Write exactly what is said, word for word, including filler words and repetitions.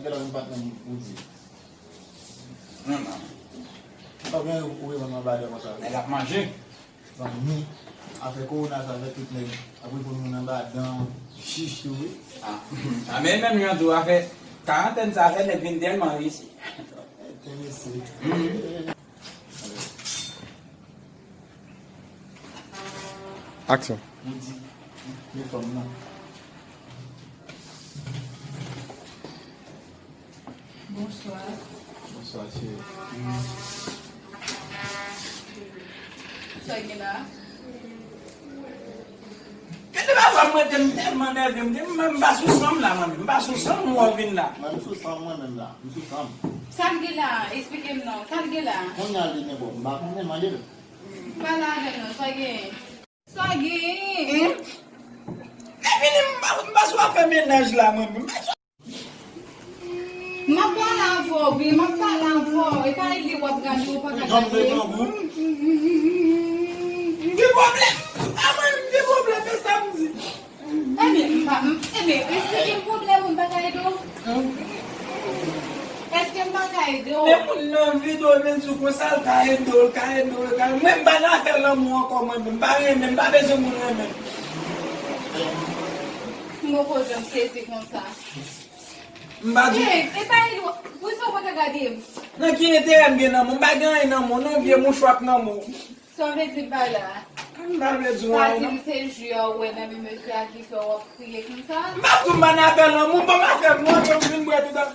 Gade yon patnè m, ou di. Non, non. Ou gen ou reponn anba de konsa. Nèg ap manje. Zanmi, afè kowona sa fè tout nèg ap reponn moun anba dan, chich tou, wi. Ah, ah, men menm jan tou, afè karantèn sa fè nèg vin tèlman resi. Te mesi. Aksyon. Ou di, men fanm nan. Bonswa. Bonswa, cheri. Sa gen la? Gade papa mwen, te m tèlman nève, m te m pa sou san m la, mwen menm. M pa sou san m, mwen vin la. Mwen, m sou san m, mwen menm la. M sou san m. Sa l gen la? Esplike m non. Sa l gen la? Kounye a li gen bon. M pa konnen, mande l. Pale avè m non. Sa gen? Sa gen? Epi li, m pa, m pa sou afè mennaj la, mwen menm. M ap pale avè w, wi, m ap pale avè w. E pa li w ap gade, ou pa ka gade. Ki pwoblèm? A mwen, ki pwoblèm? E sa m di. Ebyen, m pa, m, ebyen, èske gen pwoblèm ou m pa ka ede w? Èske m pa ka ede w? Men moun nan vide w, men di w konsa, l ka ede w, l ka ede w, l ka, mwen m pa nan afè lanmou ankò, mwen menm. M pa renmen, m pa bezwen moun renmen m. M poko janm sezi konsa. M pa di. Ey, e pa li w, poukisa w pa ka gade m? Nan ki enterè m gen nan men w? M pa gen anyen nan men w, non, vye mouchwa k nan men w. Sa w vle di m pa la? M pa vle di w anyen, non. Pa di m se jou a w wè nan men mesye a ki fè w ap kriye konsa? M pa di w m pa nan afè lanmou, m pa nan afè m non, m vin bwè tout an.